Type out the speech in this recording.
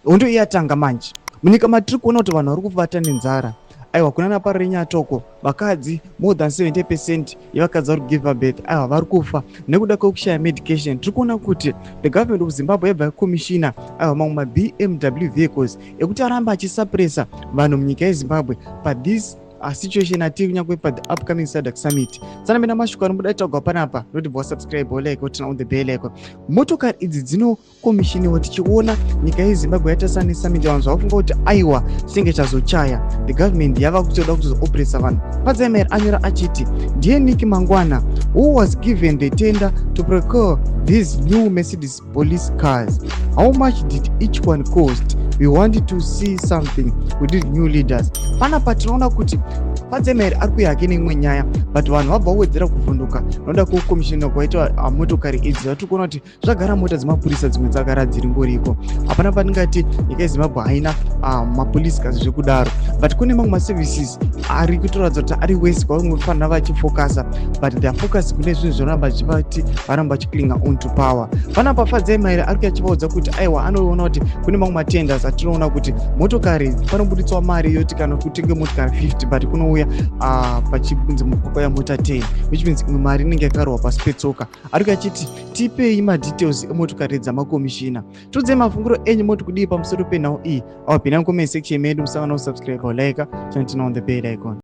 Hondo iyatanga manje munyika matiri kuona kuti vanhu vari kuvata nenzara. Aiwa, kuna naParirenyatwa vakadzi, more than 70% yevakadzi vari kugive birth, aiwa, vari kufa nekuda kwekushaya medication. Tiri kuona kuti the government of Zimbabwe yabva yakomishina, aiwa, mamwe maBMW vehicles ekuti aramba achisuppressa vanhu munyika yeZimbabwe pathis situation atiri, kunyange pathe upcoming SADC summit. Tsanamina mashoko anobuda taugwa panapa noti bva wasubscribe, wolike, woturn on the bell icon. Motokari idzi dzinokomishiniwa tichiona nyika yeZimbabwe yatasana nesummit. Vanhu zvavafunga kuti aiwa, chinenge chazochaya, the government yava kutoda kuzooppressa vanhu. Fadzai Mahere anyora achiti, "Ndiye Nick Mangwana who was given the tender to procure these new Mercedes police cars. How much did each one cost? We want to see something. We need new leaders." Panapa tinoona kuti Fadzai Mahere ari kuuya hake neimwe nyaya, but vanhu vabva vawedzera kuvhunduka noda kukomishina kwaitwa motokari idzi. Vatiri kuona kuti zvagara mota dzemapurisa dzimwe dzagara dziri ngoriko. Hapana patingati nyika yeZimbabwe haina mapolice cars zvekudaro, but kune mamwe maservices ari kutoratidza kuti ari wese kwavangofanira vachifocusa, but they are focus kune zvinhu zvinoramba zvichivati varamba vachiclinga on to power. Panapa Fadzai Mahere ari kuachivaudza kuti aiwa, anoona kuti kune mamwe matenders atinoona kuti motokari panobuditswa mari yoti kana kutenge motokari 50, but kunouya pachinzi kwakauya mota 10, which means imwe mari inenge yakarohwa pasi petsoka. Ari kuachiti tipei madetails emotokari dzamakomishina. Tiudzei mafungiro enyu, moti kudii pamusoro penhau iyi? Awapinda mucomment section medu, musangana kusubscribe, like, turn on the bell icon.